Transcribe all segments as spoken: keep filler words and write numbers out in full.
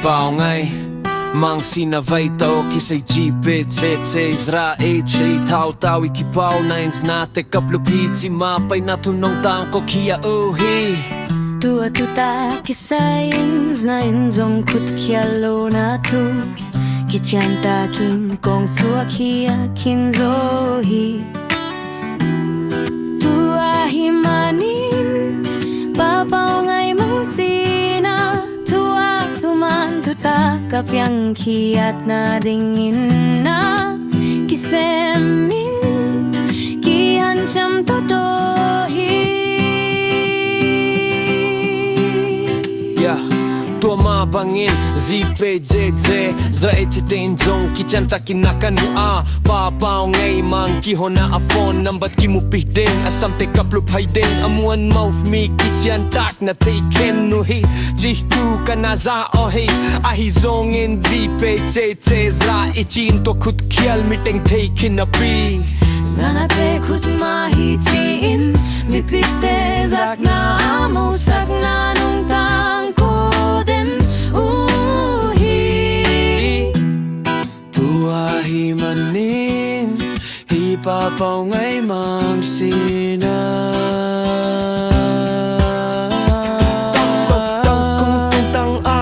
Paungai Mang Sina vai tawh kisai G P C C Zra A C Thau tau i kipauna in zna te kaplup hi ci mah paina thu nong tangko khia uh hi. Tua tuta kisai in zna in zong khut khial lona thu kician takin kong suak hi a khin zo hi. Tua hi manin Pa Paungai Mang Sina thu a thuman thutak a piang khiatna dingin na kisem in kihanciam tawtaw hi. Ya, tua mah bangin G P C C Zra A C te in zong kician takin na kan uh a, Pa Paungai Mang kihona a phone nambat kimupi ding a samte kaplup hai ding a muan mawk mi kician tak na thei khen uh hi. Cih thu ka na za aw hi. Ahi zongin G P C C Zra i cin tua khut khial mi teng thei khin napi zana te khut mah hi ci-in mipite zakna a musakna nong tangko den uh hi. Tua hi manin hi Pa Paungai Mang Sina tang kong tang kong tang a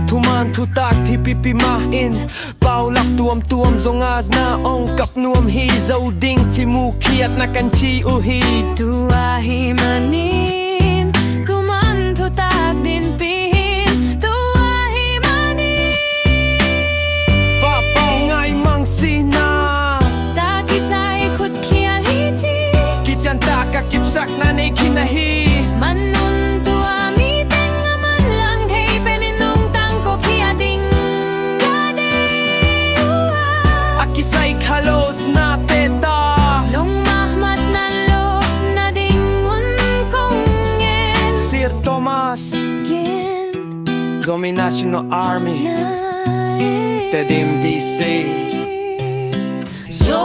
thuman thutak thi pipi mah in paulak tuamtuam zong a zna ong kap nuam hi zo ding ci mukhiatna kan ci uh hi. Tua hi manin thuman thutak dinpi hi. Tua hi manin Pa Paungai Mang Sina ta kisai khut khial hi ci kician tak a kipsakna nei khin ahi. Manun tua mi teng a manlang thei penin nong tangko khia ding ka deih uh a, a kisai khalos na te ta nong mahmat nan lo na ding un kong ngen. Sir Thomas Gin Zomi National Army Tedim D C Zo